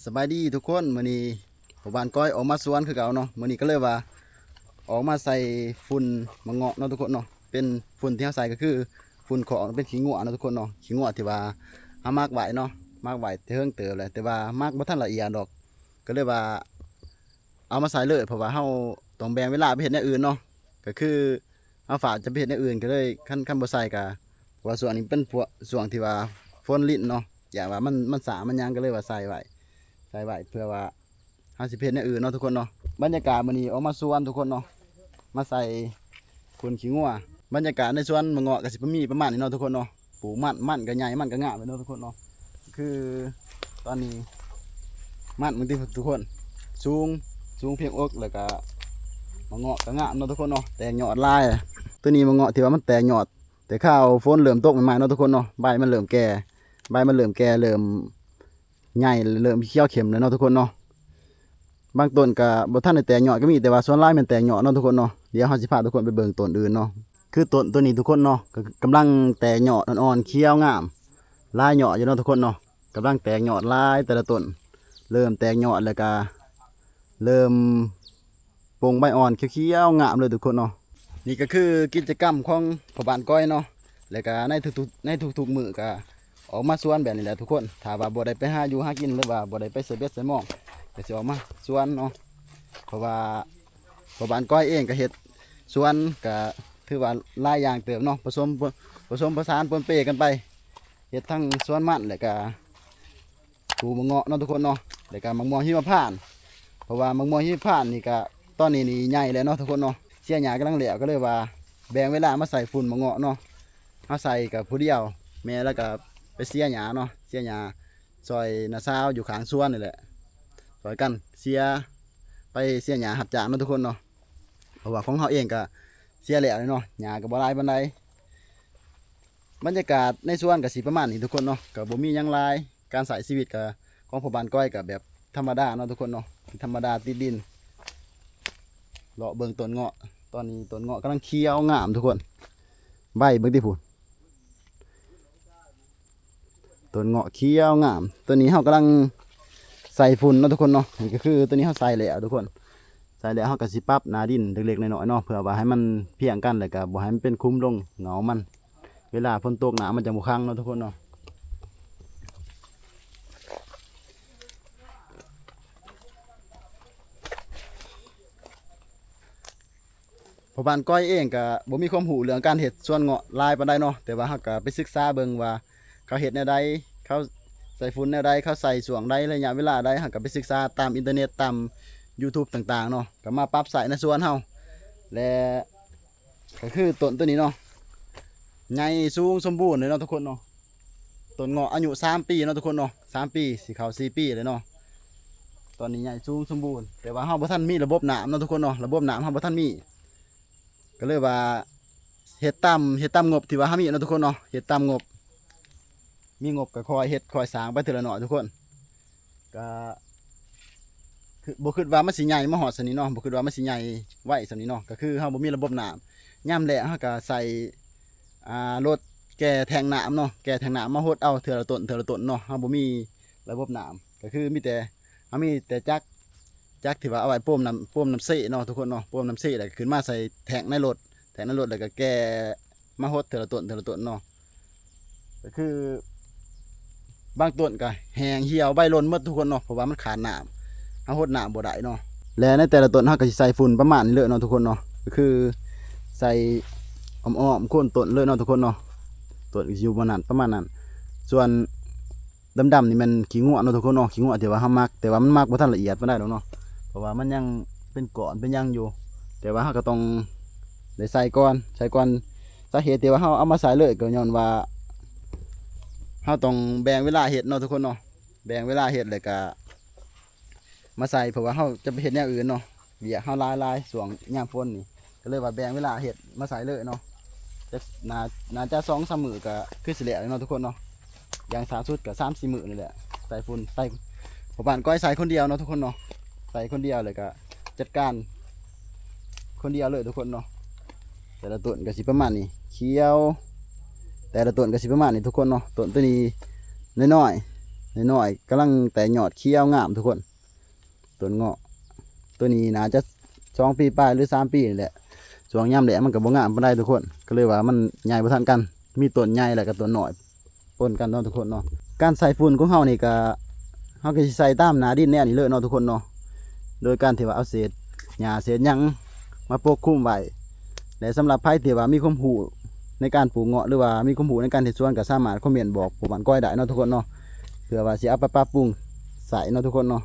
ສະບາຍດີທຸກຄົນ, ມື້ນີ້ພໍ່ບ້ານກ້ອຍອອກມາສວນຄືເກົ່າເນາະ. ມື້ນີ້ກໍເລີຍວ່າອອກມາໃສ່ຝຸ່ນໝາກເງາະເນາະທຸກຄົນເນາະ. ເປັນຝຸ່ນທີ່ເຮົາໃສ່ກໍຄືຝຸ່ນຂອງ ເປັນຂີ້ງົວເນາະທຸກຄົນເນາະ, ຂີ້ງົວທີ່ວ່າເຮົາໝັກໄວ້ເນາະ, ໝັກໄວ້ແຕ່ເຫິງເຕີບແລ້ວ ແຕ່ວ່າໝັກບໍ່ທັນລະອຽດດອກ, ກໍເລີຍວ່າ ເອົາມາໃສ່ເລີຍ ເພາະວ່າເຮົາຕ້ອງແບ່ງເວລາໄປເຮັດແນວອື່ນເນາະ. ກໍຄືເຮົາຟ້າວຈະໄປເຮັດແນວອື່ນ ກໍເລີຍ ຄັນ ຄັນບໍ່ໃສ່ກໍ ເພາະວ່າຊ່ວງນີ້ເປັນພວກ ຊ່ວງທີ່ວ່າຝົນລິນເນາະ, ຢ້ານວ່າມັນ ມັນຊ້າມັນຫຍັງ ກໍເລີຍວ່າໃສ່ໄວ້ ໃສ່ໄວ້ເພື່ອວ່າເຮົາຊິໄປເຮັດແນວອື່ນເນາະທຸກຄົນເນາະ. ບັນຍາກາດມື້ນີ້ອອກມາສວນທຸກຄົນເນາະ, ມາໃສ່ຝຸ່ນຂີ້ງົວ. ບັນຍາກາດໃນສວນໝາກເງາະກໍຊິມີປະມານນີ້ເນາະທຸກຄົນເນາະ. ປູກມັນ ມັນກໍໃຫຍ່ ມັນກໍງາມເລີຍເນາະທຸກຄົນເນາະ. ຄືຕອນນີ້ມັນເບິ່ງຕິທຸກຄົນ ສູງ ສູງພຽງອົກ ແລ້ວກໍໝາກເງາະກໍງາມເນາະທຸກຄົນເນາະ, ແຕກຍອດຫຼາຍ. ຕົວນີ້ໝາກເງາະທີ່ວ່າມັນແຕກຍອດ ແຕ່ຄາວຝົນເລີ່ມຕົກໃໝ່ໆເນາະທຸກຄົນເນາະ, ໃບມັນເລີ່ມແກ່ ໃບມັນເລີ່ມແກ່ ເລີ່ມໃຫຍ່ ເລີ່ມຂຽວເຂັ້ມແລ້ວເນາະທຸກຄົນເນາະ. ບາງຕົ້ນກໍບໍ່ທັນໄດ້ແຕກຍອດກໍມີ, ແຕ່ວ່າສ່ວນຫຼາຍແມ່ນແຕກຍອດເນາະທຸກຄົນເນາະ. ດຽວເຮົາຊິພາທຸກຄົນໄປເບິ່ງຕົ້ນອື່ນເນາະ. ຄືຕົ້ນຕົວນີ້ທຸກຄົນເນາະ ກໍກຳລັງແຕກຍອດອ່ອນໆ ຂຽວງາມ ຫຼາຍຍອດຢູ່ເນາະທຸກຄົນເນາະ, ກຳລັງແຕກຍອດຫຼາຍແຕ່ລະຕົ້ນ, ເລີ່ມແຕກຍອດແລ້ວກໍເລີ່ມປົງໃບອ່ອນຂຽວໆງາມເລີຍທຸກຄົນເນາະ. ນີ້ກໍຄືກິດຈະກຳຂອງພໍ່ບ້ານກ້ອຍເນາະ, ແລ້ວກໍໃນທຸກໆ ໃນທຸກໆມື້ກໍ ອອກມາສວນແບບນີ້ແຫຼະທຸກຄົນ. ຖ້າວ່າບໍ່ໄດ້ໄປຫາຢູ່ຫາກິນ ຫຼືວ່າບໍ່ໄດ້ໄປໃສ່ເບັດໃສ່ມອງ ກໍຊິອອກມາສວນເນາະ. ເພາະວ່າພໍ່ບ້ານກ້ອຍເອງກໍເຮັດສວນ ກໍຖືວ່າຫຼາຍຢ່າງເຕີບເນາະ, ປະສົມ ປະສົມປະສານປົນເປກັນໄປ, ເຮັດທັງສວນມັນ ແລ້ວກໍປູກໝາກເງາະເນາະທຸກຄົນເນາະ, ແລ້ວກໍໝາກມ່ວງຫິມມະພານ. ເພາະວ່າໝາກມ່ວງຫິມມະພານນີ້ກໍຕອນນີ້ນີ້ໃຫຍ່ແລ້ວເນາະທຸກຄົນເນາະ, ເສຍຫຍ້າກຳລັງແລ້ວ ກໍເລີຍວ່າແບ່ງເວລາມາໃສ່ຝຸ່ນໝາກເງາະເນາະ. ເຮົາໃສ່ກັບຜູ້ດຽວ, ແມ່ລາວກໍໄປເສຍຫຍ້າເນາະ, ເສຍຫຍ້າຊ່ອຍນ້າສາວຢູ່ຂ້າງສວນນີ້ແຫຼະ, ຊ່ອຍກັນເສຍ ໄປເສຍຫຍ້າຮັບຈ້າງເນາະທຸກຄົນເນາະ. ເພາະວ່າຂອງເຮົາເອງກໍເສຍແລ້ວເນາະ, ຫຍ້າກໍບໍ່ຫຼາຍປານໃດ. ບັນຍາກາດໃນສວນກໍຊິປະມານນີ້ທຸກຄົນເນາະ, ກໍບໍ່ມີຫຍັງຫຼາຍ. ການໃຊ້ຊີວິດກໍຂອງພໍ່ບ້ານກ້ອຍກໍແບບທຳມະດາເນາະທຸກຄົນເນາະ, ທຳມະດາຕິດດິນ. ເລາະເບິ່ງຕົ້ນເງາະ, ຕອນນີ້ຕົ້ນເງາະກຳລັງຂຽວງາມທຸກຄົນ, ໃບເບິ່ງຕິພຸ້ນ. ຕົ້ນເງາະຂຽວງາມ. ຕົວນີ້ເຮົາກຳລັງໃສ່ຝຸ່ນເນາະທຸກຄົນເນາະ. ນີ້ກໍຄືຕົວນີ້ເຮົາໃສ່ແລ້ວທຸກຄົນ, ໃສ່ແລ້ວເຮົາກໍຊິປັບໜ້າດິນເລັກໆນ້ອຍໆເນາະ, ເພື່ອວ່າໃຫ້ມັນພຽງກັນ ແລ້ວກໍບໍ່ໃຫ້ມັນເປັນຂຸມລົງເຫງົາມັນ. ເວລາຝົນຕົກນ້ຳມັນຈະບໍ່ຂັງເນາະທຸກຄົນເນາະ. ພໍ່ບ້ານກ້ອຍເອງກໍບໍ່ມີຄວາມຮູ້ເລື່ອງການເຮັດສວນເງາະຫຼາຍປານໃດເນາະ, ແຕ່ວ່າເຮົາກໍໄປສຶກສາເບິ່ງວ່າເຂົາເຮັດແນວໃດ, ເຂົາໃສ່ຝຸ່ນແນວໃດ, ເຂົາໃສ່ຊ່ວງໃດ, ໄລຍະເວລາໃດ, ເຮົາກໍໄປສຶກສາຕາມອິນເຕີເນັດ, ຕາມຢູທູບຕ່າງໆເນາະ, ກໍມາປັບໃຊ້ໃນສວນເຮົາ. ແລະ ກໍຄືຕົ້ນຕົວນີ້ເນາະ, ໃຫຍ່ສູງສົມບູນເລີຍເນາະທຸກຄົນເນາະ. ຕົ້ນເງາະອາຍຸສາມປີເນາະທຸກຄົນເນາະ, ສາມປີ ຊິເຂົ້າສີ່ປີແລ້ວເນາະ. ຕອນນີ້ໃຫຍ່ສູງສົມບູນ, ແຕ່ວ່າເຮົາບໍ່ທັນມີລະບົບນ້ຳເນາະທຸກຄົນເນາະ, ລະບົບນ້ຳເຮົາບໍ່ທັນມີ. ກໍເລີຍວ່າເຮັດຕາມ ເຮັດຕາມງົບທີ່ວ່າເຮົາມີເນາະທຸກຄົນເນາະ, ເຮັດຕາມງົບ. ມີງົບກໍຄ່ອຍເຮັດຄ່ອຍສ້າງໄປເທື່ອລະໜ້ອຍທຸກຄົນ. ກໍ ຄື ບໍ່ຄິດວ່າມັນຊິໃຫຍ່ມາຮອດສ່ຳນີ້ເນາະ, ບໍ່ຄິດວ່າມັນຊິໃຫຍ່ໄວສ່ຳນີ້ເນາະ. ກໍຄືເຮົາບໍ່ມີລະບົບນ້ຳ, ຍາມແລ້ງເຮົາກໍໃສ່ ອ່າ ລົດແກ່ແທງນ້ຳເນາະ, ແກ່ແທງນ້ຳມາຫົດເອົາເທື່ອລະຕົ້ນ ເທື່ອລະຕົ້ນເນາະ. ເຮົາບໍ່ມີລະບົບນ້ຳ, ກໍຄືມີແຕ່ ເຮົາມີແຕ່ຈັກ ຈັກທີ່ວ່າເອົາໄວ້ປົມນ້ຳ ປົມນ້ຳເຊເນາະທຸກຄົນເນາະ, ປົມນ້ຳເຊແລ້ວກໍຂຶ້ນມາໃສ່ແທງໃນລົດ ແທງໃນລົດ ແລ້ວກໍແກ່ມາຫົດເທື່ອລະຕົ້ນ ເທື່ອລະຕົ້ນເນາະ. ກໍຄືບາງຕົ້ນກໍແຫ້ງຫ່ຽວໃບຫຼົ່ນໝົດທຸກຄົນເນາະ, ເພາະວ່າມັນຂາດນ້ຳ ເຮົາຫົດນ້ຳບໍ່ໄດ້ເນາະ. ແລະໃນແຕ່ລະຕົ້ນເຮົາກໍຊິໃສ່ຝຸ່ນປະມານນີ້ເລີຍເນາະທຸກຄົນເນາະ, ກໍຄືໃສ່ອ້ອມໆໂຄນຕົ້ນເລີຍເນາະທຸກຄົນເນາະ. ຕົ້ນກໍຊິຢູ່ປະມານນັ້ນ ປະມານນັ້ນ. ສ່ວນ ດຳໆນີ້ແມ່ນຂີ້ງົວເນາະທຸກຄົນເນາະ, ຂີ້ງົວທີ່ວ່າເຮົາໝັກ ແຕ່ວ່າມັນໝັກບໍ່ທັນລະອຽດປານໃດດອກເນາະ, ເພາະວ່າມັນຍັງເປັນກ້ອນເປັນຫຍັງຢູ່. ແຕ່ວ່າເຮົາກໍຕ້ອງໄດ້ໃສ່ກ່ອນ ໃສ່ກ່ອນ. ສາເຫດທີ່ວ່າເຮົາເອົາມາໃສ່ເລີຍກໍຍ້ອນວ່າເຮົາຕ້ອງແບ່ງເວລາເຮັດເນາະທຸກຄົນເນາະ, ແບ່ງເວລາເຮັດ ແລ້ວກໍມາໃສ່ ເພາະວ່າເຮົາຈະໄປເຮັດແນວອື່ນເນາະ. ວຽກເຮົາຫຼາຍໆ ຊ່ວງຍາມຝົນນີ້ ກໍເລີຍວ່າແບ່ງເວລາເຮັດມາໃສ່ເລີຍເນາະ. ຈັກໜ້າ ໜ້າຈະສອງສາມມື້ກໍຄືຊິແລ້ວເນາະທຸກຄົນເນາະ, ຢ່າງຊ້າສຸດກໍສາມສີ່ມື້ນີ້ແຫຼະ. ໃສ່ຝຸ່ນ ໃສ່ ພໍ່ບ້ານກ້ອຍໃສ່ຄົນດຽວເນາະທຸກຄົນເນາະ, ໃສ່ຄົນດຽວ ແລ້ວກໍຈັດການຄົນດຽວເລີຍທຸກຄົນເນາະ. ແຕ່ລະຕົ້ນກໍຊິປະມານນີ້ ຂຽວ ແຕ່ລະຕົ້ນກໍຊິປະມານນີ້ທຸກຄົນເນາະ. ຕົ້ນຕົວນີ້ນ້ອຍ ນ້ອຍໆ ກຳລັງແຕກຍອດຂຽວງາມທຸກຄົນ. ຕົ້ນເງາະໂຕນີ້ໜ້າຈະສອງປີປາຍ ຫຼື ສາມປີນີ້ແຫຼະ. ຊ່ວງຍາມແລ້ງມັນກໍບໍ່ງາມປານໃດທຸກຄົນ ກໍເລີຍວ່າມັນໃຫຍ່ບໍ່ທັນກັນ ມີຕົ້ນໃຫຍ່ແລ້ວກໍຕົ້ນນ້ອຍ ປົນກັນເນາະທຸກຄົນເນາະ. ການໃສ່ຝຸ່ນຂອງເຮົານີ້ກະ ເຮົາກໍຊິໃສ່ຕາມໜ້າດິນແນວນີ້ເລີຍເນາະທຸກຄົນເນາະ ໂດຍການທີ່ວ່າເອົາເສດຫຍ້າເສດຫຍັງມາປົກຄຸມໄວ້. ແລະ ສຳລັບໃຜທີ່ວ່າມີຄວາມຮູ້ໃນການປູກເງາະ ຫຼືວ່າມີຄວາມຮູ້ໃນການເຮັດສວນ ກໍສາມາດຄອມເມັນບອກພວກບ້ານກອຍໄດ້ເນາະທຸກຄົນເນາະ ເພື່ອວ່າຊິເອົາໄປປັບປຸງໃຊ້ເນາະທຸກຄົນເນາະ.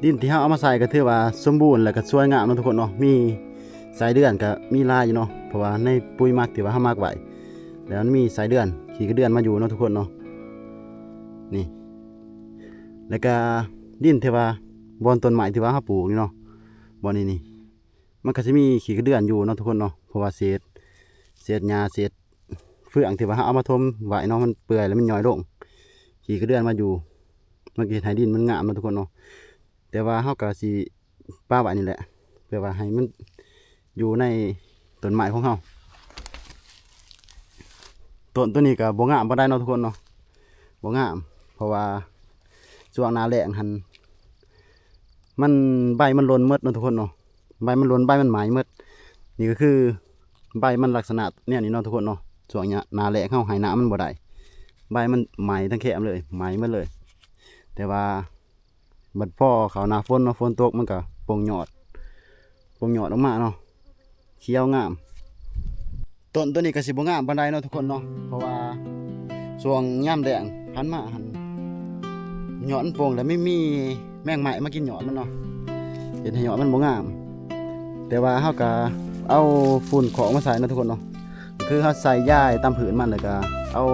ດິນທີ່ເຮົາເອົາມາໃສ່ກໍຖືວ່າສົມບູນ ແລ້ວກໍສວຍງາມເນາະທຸກຄົນເນາະ. ມີໄສ້ເດືອນກໍມີຫຼາຍຢູ່ເນາະ ເພາະວ່າໃນປຸ໋ຍໝັກທີ່ວ່າເຮົາໝັກໄວ້ ແລ້ວມັນມີໄສ້ເດືອນ ຂີ້ກະເດືອນມາຢູ່ເນາະທຸກຄົນເນາະ. ນີ້ ແລ້ວກະດິນທີ່ວ່າບ່ອນຕົ້ນໄມ້ທີ່ວ່າເຮົາປູກນີ້ເນາະ ບ່ອນນີ້ນີ້ ມັນກໍຊິມີຂີ້ກະເດືອນຢູ່ເນາະທຸກຄົນເນາະ ເພາະວ່າເສດ ເສດຫຍ້າເສດເຟືອງທີ່ວ່າເຮົາເອົາມາຖົມໄວ້ເນາະ ມັນເປື່ອຍແລ້ວມັນຍ່ອຍລົງ ຂີ້ກະເດືອນມາຢູ່ ມັນກໍເຮັດໃຫ້ດິນມັນງາມເນາະທຸກຄົນເນາະ. ແຕ່ວ່າເຮົາກໍຊິປະໄວ້ນີ້ແຫຼະ ເພື່ອວ່າໃຫ້ມັນຢູ່ໃນຕົ້ນໄມ້ຂອງເຮົາ. ຕົ້ນໂຕນີ້ກໍບໍ່ງາມປານໃດເນາະທຸກຄົນເນາະ ບໍ່ງາມ ເພາະວ່າຊ່ວງໜ້າແລ້ງຫັ້ນ ມັນ ໃບມັນຫຼົ່ນໝົດເນາະທຸກຄົນເນາະ ໃບມັນຫຼົ່ນ ໃບມັນໄໝ້ໝົດ. ນີ້ກໍຄືໃບມັນລັກສະນະແນວນີ້ເນາະທຸກຄົນເນາະ. ຊ່ວງໜ້າແລ້ງເຮົາໃຫ້ນ້ຳມັນບໍ່ໄດ້ ໃບມັນໄໝ້ທັງແຄມເລີຍ ໄໝ້ໝົດເລີຍ. ແຕ່ວ່າບັດພໍເຂົ້າໜ້າຝົນເນາະ ຝົນຕົກມັນກໍປົ່ງຍອດ ປົ່ງຍອດອອກມາເນາະ ຂຽວງາມ. ຕົ້ນໂຕນີ້ກໍຊິບໍ່ງາມປານໃດເນາະທຸກຄົນເນາະ ເພາະວ່າຊ່ວງຍາມແລ້ງຜ່ານມາຫັ້ນ ຍອດມັນປົ່ງ ແລ້ວມີ ມີແມງໄມ້ມາກິນຍອດມັນເນາະ ເຮັດໃຫ້ຍອດມັນບໍ່ງາມ. ແຕ່ວ່າເຮົາກໍເອົາຝຸ່ນຂອກມາໃສ່ເນາະທຸກຄົນເນາະ ຄືເຮົາໃສ່ຢາຍຕາມພື້ນມັນ ແລ້ວກໍເອົາ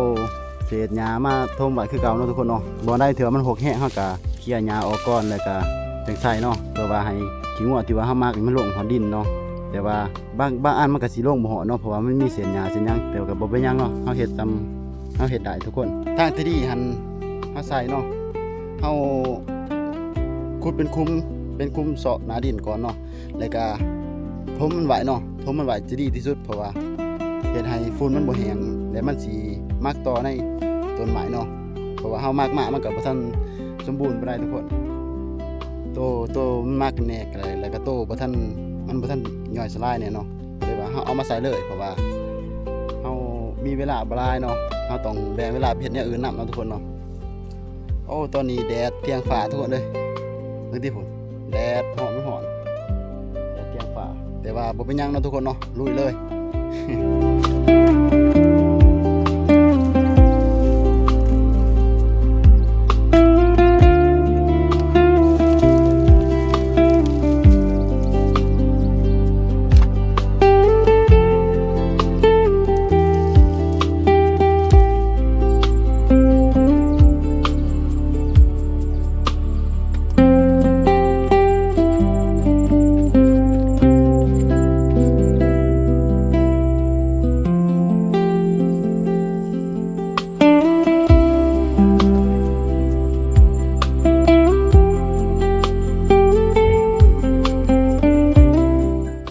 ເສດຫຍ້າມາຖົມໄວ້ຄືເກົ່າເນາະທຸກຄົນເນາະ. ບ່ອນໃດທີ່ວ່າມັນຮົກແຮງ ເຮົາກໍເຄຍຫຍ້າອອກກ່ອນ ແລ້ວກໍຈັ່ງໃສ່ເນາະ ເພື່ອວ່າໃຫ້ຂີ້ງົວທີ່ວ່າເຮົາໝັກນີ້ມັນລົງຮອດດິນເນາະ. ແຕ່ວ່າບາງ ບາງອັນມັນກໍຊິລົງບໍ່ຮອດເນາະ ເພາະວ່າມັນມີເສດຫຍ້າເສດຫຍັງ ແຕ່ວ່າກໍບໍ່ເປັນຫຍັງເນາະ ເຮົາເຮັດຕາມເຮົາເຮັດໄດ້ທຸກຄົນ. ທາງທີ່ດີຫັ້ນ ເຮົາໃສ່ເນາະ ເຮົາຂຸດເປັນຂຸມ ເປັນຂຸມເຊາະໜ້າດິນກ່ອນເນາະ ແລ້ວກະຖົມມັນໄວ້ເນາະ ຖົມມັນໄວ້ຈະດີທີ່ສຸດ ເພາະວ່າເຮັດໃຫ້ຝຸ່ນມັນບໍ່ແຫ້ງ ແລະມັນຊິໝັກຕໍ່ໃນຕົ້ນໄມ້ເນາະ. ເພາະວ່າເຮົາໝັກມາ ມັນກໍບໍ່ທັນສົມບູນປານໃດທຸກຄົນ ໂຕ ໂຕມັນໝັກແດ່ ແລ້ວກໍໂຕບໍ່ທັນ ມັນບໍ່ທັນຍ່ອຍສະຫຼາຍແດ່ເນາະ. ກໍເລີຍວ່າເຮົາເອົາມາໃສ່ເລີຍ ເພາະວ່າເຮົາມີເວລາບໍ່ຫຼາຍເນາະ ເຮົາຕ້ອງແບ່ງເວລາໄປເຮັດແນວອື່ນນຳເນາະທຸກຄົນເນາະ. ໂອ້ ຕອນນີ້ແດດທ່ຽງຟ້າທຸກຄົນເອີຍ ເບິ່ງຕິພຸ້ນ ແດດຮ້ອນ ມັນຮ້ອນ ແດດທ່ຽງຟ້າ ແຕ່ວ່າບໍ່ເປັນຫຍັງເນາະທຸກຄົນເນາະ ລຸຍເລີຍ.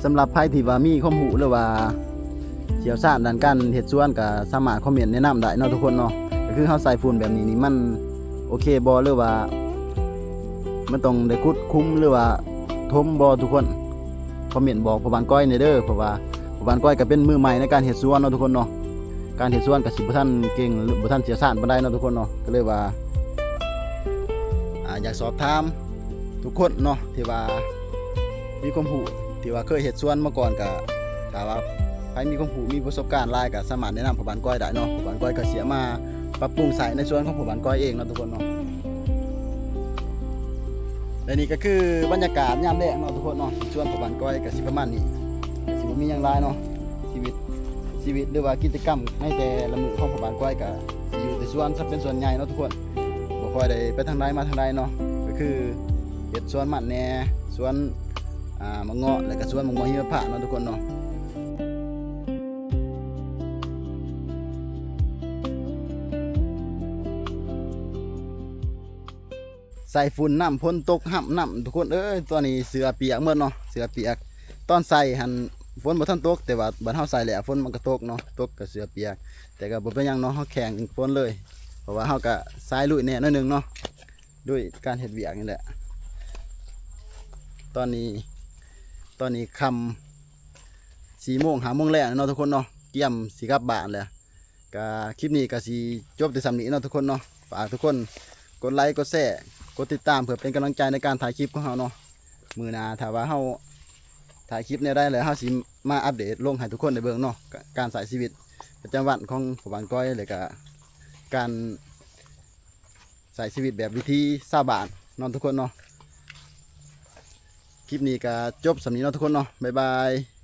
ສຳລັບໃຜທີ່ວ່າມີຄວາມຮູ້ ຫຼືວ່າຊ່ຽວຊານດ້ານການເຮັດສວນ ກໍສາມາດຄອມເມັນແນະນຳໄດ້ເນາະທຸກຄົນເນາະ. ກໍ ຄືເຮົາໃສ່ຝຸ່ນແບບນີ້ນີ້ ມັນໂອເຄບໍ່ ຫຼືວ່າມັນຕ້ອງໄດ້ຂຸດຂຸມ ຫຼືວ່າຖົມບໍ່ ທຸກຄົນ? ຄອມເມັນບອກພໍ່ບ້ານກ້ອຍແດ່ເດີ ເພາະວ່າພໍ່ບ້ານກ້ອຍກໍເປັນມືໃໝ່ໃນການເຮັດສວນເນາະ ທຸກຄົນເນາະ. ການເຮັດສວນກໍຊິບໍ່ທັນເກັ່ງ ຫຼືບໍ່ທັນຊ່ຽວຊານປານໃດເນາະ ທຸກຄົນເນາະ. ກໍເລີຍວ່າ ອ່າ ຢາກສອບຖາມທຸກຄົນເນາະ ທີ່ວ່າມີຄວາມຮູ້ ທີ່ວ່າເຄີຍເຮັດສວນມາກ່ອນ ກໍຖ້າວ່າໃຜມີຄວາມຮູ້ ມີປະສົບການຫຼາຍ ກໍສາມາດແນະນຳພໍ່ບ້ານກ້ອຍໄດ້ເນາະ. ພໍ່ບ້ານກ້ອຍກໍຊິເອົາມາປັບປຸງໃຊ້ໃນສວນຂອງພໍ່ບ້ານກ້ອຍເອງເນາະ ທຸກຄົນເນາະ. ແລະນີ້ກໍຄືບັນຍາກາດຍາມແລງເນາະ ທຸກຄົນເນາະ. ສວນພໍ່ບ້ານກ້ອຍກໍຊິປະມານນີ້ ກໍຊິບໍ່ມີຫຍັງຫຼາຍເນາະ. ຊີວິດ ຊີວິດ ຫຼືວ່າກິດຈະກຳໃນແຕ່ລະມື້ຂອງພໍ່ບ້ານກ້ອຍ ກໍຊິຢູ່ແຕ່ສວນຊະເປັນສ່ວນໃຫຍ່ເນາະ ທຸກຄົນ. ບໍ່ຄ່ອຍໄດ້ໄປທາງໃດມາທາງໃດເນາະ ກໍຄືເຮັດສວນມັນແດ່ ສວນ ອ່າ ໝາກເງາະ ແລ້ວກໍສວນໝາກມ່ວງຫິມະພານເນາະ ທຸກຄົນເນາະ. ໃສ່ຝຸ່ນນຳ ຝົນຕົກຫຳນຳ ທຸກຄົນເອີຍ. ຕອນນີ້ເສື້ອປຽກໝົດເນາະ ເສື້ອປຽກ. ຕອນໃສ່ຫັ້ນຝົນບໍ່ທັນຕົກ ແຕ່ວ່າບັດເຮົາໃສ່ແລ້ວຝົນມັນກໍຕົກເນາະ ຕົກກໍເສື້ອປຽກ. ແຕ່ກໍບໍ່ເປັນຫຍັງເນາະ ເຮົາແຂ່ງຝົນເລີຍ ເພາະວ່າເຮົາກໍສາຍລຸຍແດ່ໜ້ອຍໜຶ່ງເນາະ ດ້ວຍການເຮັດວຽກນີ້ແຫຼະ. ຕອນນີ້ ຕອນນີ້ຄ່ຳສີ່ໂມງ ຫ້າໂມງແລງເນາະ ທຸກຄົນເນາະ ກຽມຊິກັບບ້ານແລ້ວ. ກະຄລິບນີ້ກະຊິຈົບແຕ່ສ່ຳນີ້ເນາະ ທຸກຄົນເນາະ. ຝາກທຸກຄົນກົດໄລ ກົດແຊ ກົດຕິດຕາມ ເພື່ອເປັນກຳລັງໃຈໃນການຖ່າຍຄລິບຂອງເຮົາເນາະ. ມື້ໜ້າຖ້າວ່າເຮົາຖ່າຍຄລິບແນວໃດແລ້ວ ເຮົາຊິມາອັບເດດລົງໃຫ້ທຸກຄົນໄດ້ເບິ່ງເນາະ. ກະ ການໃຊ້ຊີວິດປະຈຳວັນຂອງພໍ່ບ້ານກ້ອຍ ແລ້ວກະການໃຊ້ຊີວິດແບບວິຖີຊາວບ້ານເນາະ ທຸກຄົນເນາະ. ຄລິບນີ້ກະຈົບສ່ຳນີ້ເນາະ ທຸກຄົນເນາະ. ບາຍບາຍ.